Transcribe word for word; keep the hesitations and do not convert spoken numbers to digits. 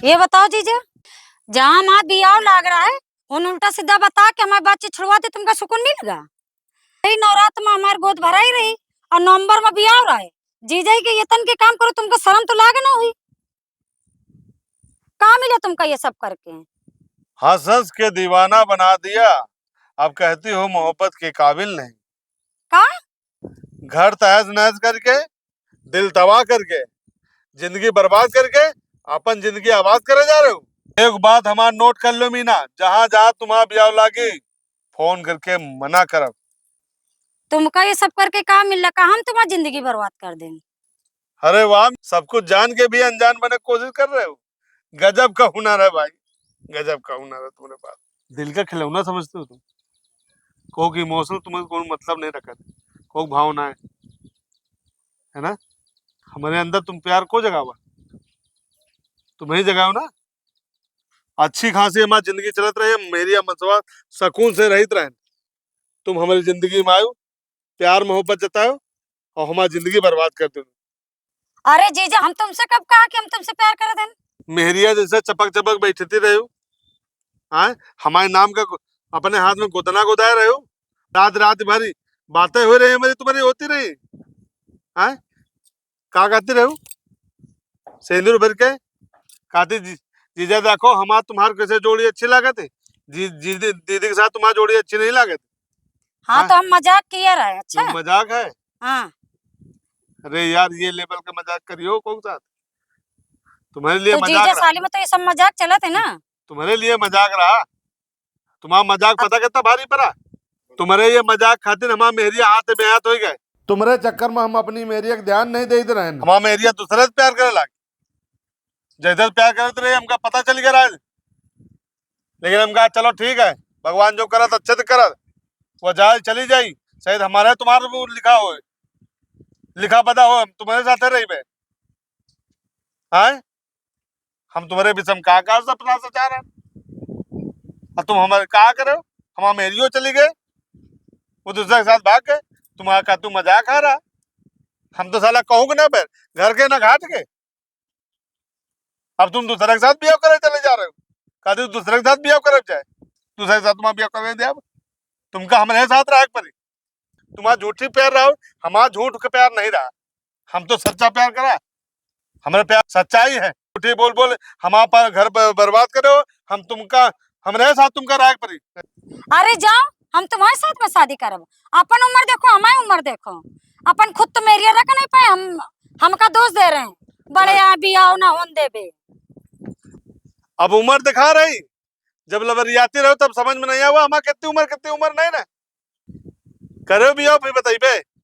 ये बताओ जीजा, जहाँ हमार बियाह लाग रहा है, उन उल्टा सीधा बता के हमार बातचीत छुड़वा दे, तुमका सुकून मिलेगा? यही नवरात में हमार गोद भराई रही और नवंबर में बियाह रहा है। जीजा के ये तन के काम करो, तुमका शर्म तो लागे ना हुई? का मिला तुमका ये सब करके? हंस हंस के दीवाना बना दिया, अब कहती हो मोहब्बत के काबिल नहीं। का? घर तहस नहस करके, दिल तबाह करके, जिंदगी बर्बाद करके, अपन जिंदगी आबाद करे जा रहे हो। एक बात हमार नोट कर लो मीना, जहाँ जहाँ तुम्हारा ब्याह लागी, फोन करके मना करब। तुमका ये सब करके का मिलला, का हम तुम्हार जिंदगी बर्बाद कर दें? अरे वाह, सब कुछ जान के भी अनजान बने कोशिश कर रहे हो। गजब का हुनर है भाई, गजब का हुनर है तुम्हारे पास। दिल का खिलौना समझते हो तुम। को की इमोशनल तुम्हें कोई मतलब नहीं रखा, को भावना है, है ना? हमारे अंदर तुम प्यार को जगावा, तुम ही जगाओ ना। अच्छी खासी हमारी जिंदगी चलत रही, हम मेहरिया मनसवा सुकून से रहित रहेन। तुम हमारी जिंदगी में आयो, प्यार मोहब्बत जतायो और हमारी जिंदगी बर्बाद कर दो। अरे जीजा, हम तुमसे कब कहा कि हम तुमसे प्यार करत हन? मेहरिया जैसे चपक चपक बैठती रहे हो, हाँ, हमारे नाम का गो-, अपने हाथ में गोदना गोदाए रहे हो, रात रात भरी बातें हो रही हमारी, तुम्हारी होती रही, हाँ, का कहती रहे हो? सेंदूर भर के कहती, "जी-, जीजा देखो, हमार तुम्हार कैसे जोड़ी अच्छी लागत है, जी, जी, दी-, दीदी के साथ तुम्हार जोड़ी अच्छी नहीं लागत।" हाँ, हाँ? तो हम मजाक किए रहे। अच्छा, मजाक है। हाँ। अरे यार, ये लेवल का मजाक करियो कौन साथ? तुम्हारे लिए तो मजाक जीजा रहा। साली में तो ये सब मजाक चलत है ना। तुम्हारे लिए मजाक रहा। तुम्हारा मजाक अब पता कितना भारी पड़ा? तुम्हारे ये मजाक खातिर हमार मेहरिया हाथ में हाथ हो गए। तुम्हारे चक्कर में हम अपनी मेहरिया के ध्यान नहीं देत रहेन। हमार मेहरिया दूसरे से प्यार करे लाग। जैसे प्यार करत रहे, हमका पता चल गया आज। लेकिन हम कहा, "चलो ठीक है, भगवान जो करत अच्छे से करत, वो जाए चली जाई, शायद हमारे तुम्हारे वो लिखा हो, लिखा पता हो, हम तुम्हारे साथ रही बे।" हाँ, हम तुम्हारे बीच हम का का सपना सजा रहे हैं? और तुम हमारे का करे हो? हमार मेहरियो चली गए, वो दूसरे के साथ भाग गए। तुम्हारा का तू मजाक आ रहा? हम तो साला कहूँ के ना बैर, घर के ना घाट के। अब तुम दूसरे के साथ बियाह करे चले जा रहे हो। का तू दूसरे के साथ बियाह करे जाए? दूसरे के साथ तुम्हारा बियाह करे दे अब। तुमका हमारे साथ रहे के पड़ी। तुम्हारा झूठी प्यार रहा, हमारा झूठ के प्यार नहीं रहा। हम तो सच्चा प्यार करा, हमारा प्यार सच्चाई है। झूठी बोल बोल हमारा पर घर ब-, बर्बाद करे हो। हम तुमका, हमारे साथ तुमका रहे के पड़ी। अरे जाओ, हम तुम्हारे साथ में शादी करब। अपन उम्र देखो, हमारी उम्र देखो। अपन खुद तो मेहरिया रख नहीं पाए, हम, हमका दोष दे रहे हैं। बड़े यहाँ बियाह ना होन देबे। अब उम्र दिखा रही, जब लबरियाती रहो तब समझ में नहीं आवा, हमार कितनी उम्र, कितनी उम्र नहीं ना। करो बियाह फिर बताइबे।